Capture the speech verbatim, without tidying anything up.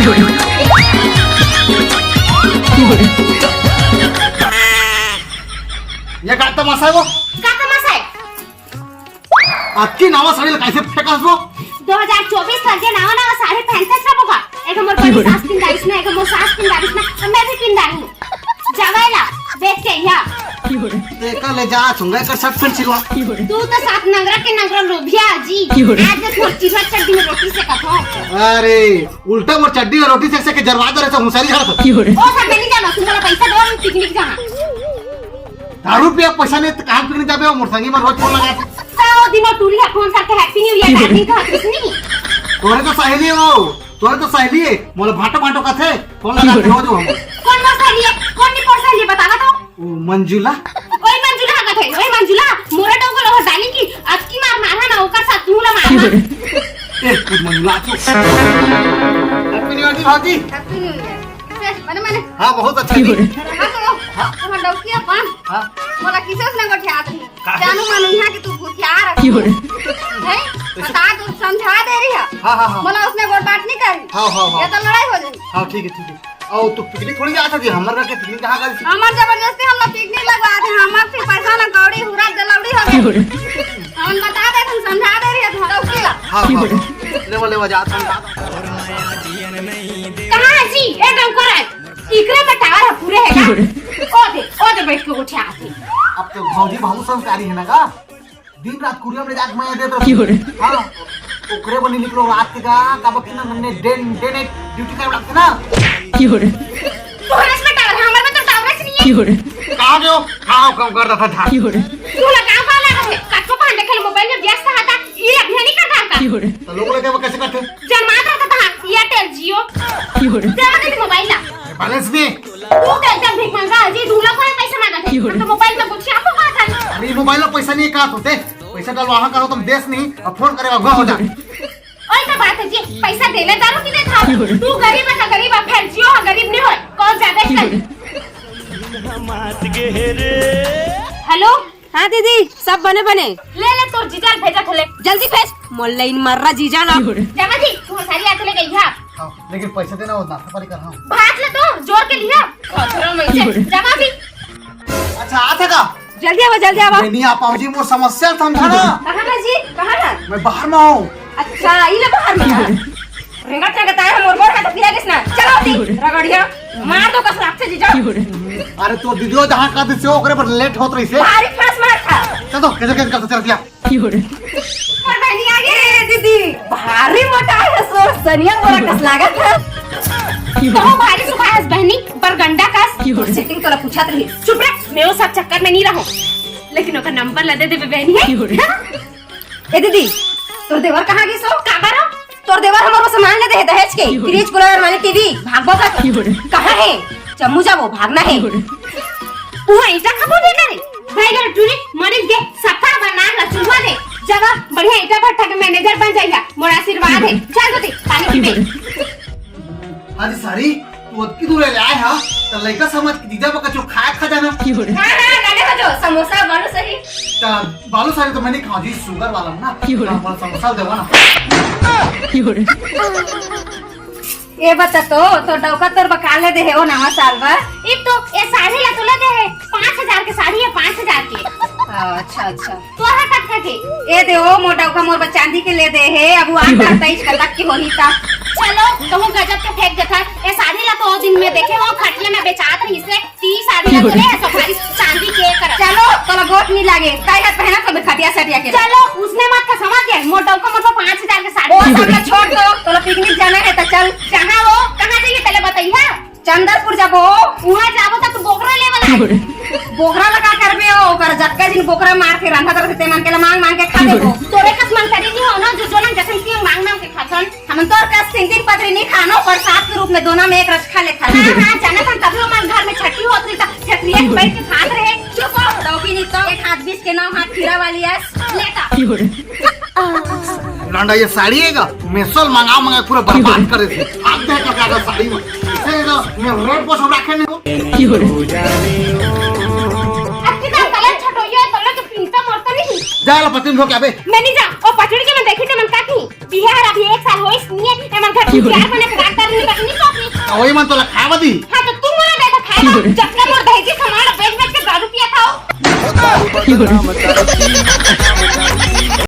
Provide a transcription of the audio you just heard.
ये का तमाशा है वो? का तमाशा है? अतकी नवा साड़ी ला कइसे फेंकस वो? दो हज़ार चौबीस लगे, नवा नवा साड़ी पहनते सब होगा। एक हमर बड़ी सास पिंदारिस ना, एक हमर सास पिंदारिस ना, मैं भी पिंदारू। जवायला बेच के या। तेका ले जा, सुंगा कर शर्ट पैंट सिलवा। तू तो साफ नंगरा के नंगरा लोभिया जी। आज तो थोड़ी चिल्ला चड्डी में रोटी सेकत हो। अरे, उल्टा मोर चड्डी में रोटी सेक सेक के जरवा दे रहे, हुसारी झाड़। ओ सब नहीं जाना, तुम्हारा पैसा दो, हम पिकनिक जाना। दारू पिया पैसा नहीं तो कहाँ पिकनिक जाबे? मोर संगी मन रोज फोन लगा। का ओ दिनो टूरी हा फोन करके Happy New Year darling का कुछ नहीं। तोरे तो सहेली हो, तोरे तो सहेली है, मोला भाटो भाटो कथे, फोन लगा के रोज हम। कौन मोर सहेली है? कौन नहीं मोर सहेली, बतावा तो। ओ मंजुला। ओए मंजुला हा कथे, ओए मंजुला, मोरा डोंगो लोहा डाली की अतकी मार मारा ना, ओकर साथ तू ला मारा। ए, कुछ मंजुला, आ तू। Happy New Year जी, भाजी। Happy New Year। बने, बने। हाँ, बहुत अच्छा जी। हाँ, तो, हाँ। तुम्हारा डौकी अपन। हाँ। मोला किसे उसने गोठियात नहीं। का? जानू मानू यहाँ कि तू भूतियार है। हैं? बता, तू समझा दे रही है। हाँ, हाँ, हाँ। मोला उसने गोठ बात नहीं करी। हाँ, हाँ, हाँ। ये तो लड़ाई हो जाएगी। हाँ, ठीक है, ठीक है। और तू पिकनिक थोड़ी जाता थी, हमारे घर के पिकनिक कहाँ गई थी? हमार जबरदस्ती हम लोग पिकनिक लगवा थे, हमार फिर पैसा ना कौड़ी हुरा दलौड़ी हो गई। हम बता दे, तुम समझा दे रही है, तुम डौकी ला। हाँ, हाँ, हाँ। लेवा, लेवा, जा, समझा दो। कहाँ है जी? ए डंकोरा, इकरे में टावर है पूरे है का? ओ दे, ओ दे बैठ के उठे आते। अब तो भौजी बहुत संस्कारी है ना का? दिन रात कुरिया में जाके मैं देत रहती। हाँ, ओकरे बनी निकलो रात के का, कब कि ना हमने डे, डे नाइट ड्यूटी करे लगते ना। तोहरे में टावर है, हमारे में तो टावर नहीं है। कहाँ गयो? कहाँ काम कर रहा था? तू लगा कहाँ लगा है? कच्चो कहाँ देखे मोबाइल में व्यस्त था, ये अभी नहीं कर रहा था। तो लोग लगे वो कैसे करते? जन्मात रहता था, Airtel Jio। जमा दे मोबाइल ला। बैलेंस नहीं। तू तो एकदम भीख मंगा है जी, ढूंढा कोई पैसा मांगा थे। हम तो मोबाइल में कुछ आपको कहा था। अरे मोबाइल में पैसा नहीं, कहा तो दे। पैसा डलवाहा करो तुम देश नहीं, अब फोन करे अगवा हो जा। ओए तो बात है जी, पैसा देले दारू की दे था। तू गरीब है तो गरीब है, फिर Jio है गरीब नहीं होए। कौन ज्यादा है? हेलो। हाँ दीदी, सब बने बने। ले ले तोर जीजा ल भेजा थले। जल्दी भेज, मोर लाइन मर रहा जीजा ना। जमा जी, तू सारी आते ले गई है। हाँ, लेकिन पैसे देना हो, नाश्ता पानी कर, हाँ। भात ले तो जोर के लिया। खतरा में से। जमा भी। अच्छा, आता का? जल्दी आवा, जल्दी आवा। नहीं आ पाऊँ जी, मोर समस्या समझा ना। कहाँ ना जी, कहाँ ना? मैं बाहर में हूँ। अच्छा, ई ले बाहर में। रेंगट रेंगट आए हम और बोल का तो पिया किसना। चलो दी, रगड़िया। मार दो कसर आपसे जीजा। अरे तो दीदी जहाँ का दे से ओकरे पर लेट होत रही से। भारी फांस मार खा। चल तो, कैसे, कैसे, कैसे चल दिया? और बहनी आ गई। ए, दीदी, भारी मोटा है सो, सनिया बोरा कस लागत है। तो भारी सुखा है बहनी, बरगंडा कस। सेटिंग तोला पूछत रही। चुप रह, मैं वो सब चक्कर में नहीं रहूं। लेकिन ओकर नंबर ला दे देबे बहनी है। ए दीदी, तोर देवर कहाँ गिस हो? का करो? तोर देवर हमर वो सामान ले दे हे दहेज के, फ्रिज, कूलर, अलमारी, टीवी, भागबो का? कहाँ है? चम्मू जाबो, भागना है। वो ईटा खपो दे करे। भाई घर टूरी, मरीज के सफा बना ला चुलवा दे। जब बढ़िया ईटा भट्ठा के मैनेजर बन जाइया, मोर आशीर्वाद है। चल दो दे, पानी पी ले। अरे सारी, तू अतकी दूर ले आए हा, त लइका समझ के जीजा बका जो खाए खा जाना। हाँ, हाँ, गाने बजो, समोसा, बालूशाही। त बालूशाही तो मैं नहीं खाऊं जी, शुगर वाला हूं ना। त हमारा समोसा देवा ना। ए बता तो, तो डौका तोर बकाले दे हे ओ नवा साल बा। ई तो ए साड़ी ला तोला दे हे पाँच हजार के साड़ी है, पाँच हजार के। अच्छा, अच्छा। तोरा कतका के? ए दे ओ मोर डौका मोर बा चांदी के ले दे हे, अब वो आठ तारीख तक के होही ता। चलो, कहूँ गजब के फेंक देथा। ए साड़ी ला तो ओ दिन में देखे हो, खटिया में बेचात रही से, ती साड़ी ला तोले, ऐसा भारी चांदी के कर। चलो, तोला गोट नहीं लागे, ताई हाथ पहना तो खटिया सटिया के। चलो, उसने मत कसवा के, मोर डौका मोर बा पाँच हजार के साड़ी। ओ सब ला छोड़ दो, तोला पिकनिक जाना है तो चल। कहाँ वो? कहाँ जाइए पहले बताइए। चंदरपुर जाबो। उहाँ जाबो त तू बोकरा लेवल आई। बोकरा ला का करबे ओ, ओकर जतका दिन बोकरा मार के रंधा तरह से ते मन के ला मांग मांग के खा देबो। तोरे कस मंगतरी नहीं हो ना, जो जो ना जसन की मांग मांग के खाथन। हमन तोर कस सिंदूर पतरी नहीं खानो, प्रसाद के रूप में दोना में एक रस खा ले खा। हाँ, हाँ, जाना था तभी हमारे घर में छठी होत रही था, छठरिया में बैठ के खात रहे। चुप हो, डौकी नहीं तो एक हाथ बीस के नौ हाथ खीरा वाली है। लेता। लंडा ये साड़ी है का? मैं सल मंगा मंगा पूरा बर्बाद कर देती। आप देख कर क्या साड़ी में। इसे ना, मैं रेड को सब रखे नहीं हो। अबकी दाम तले छोटो ये तले के पिंता मरता नहीं। जा ला पतिम धो के आबे। मैं नहीं जा। ओ पचड़ी के मैं देखी तो मन का थी। बिहार अभी एक साल होइस नहीं है। हमर घर की प्यार बने के डाक्टर नहीं बनी तो। वही मन तोला खावा दी। हाँ, तो तू मोला देता खाए ला। जतना मोर दहेजी सामान बेच बेच के दारू पिया था।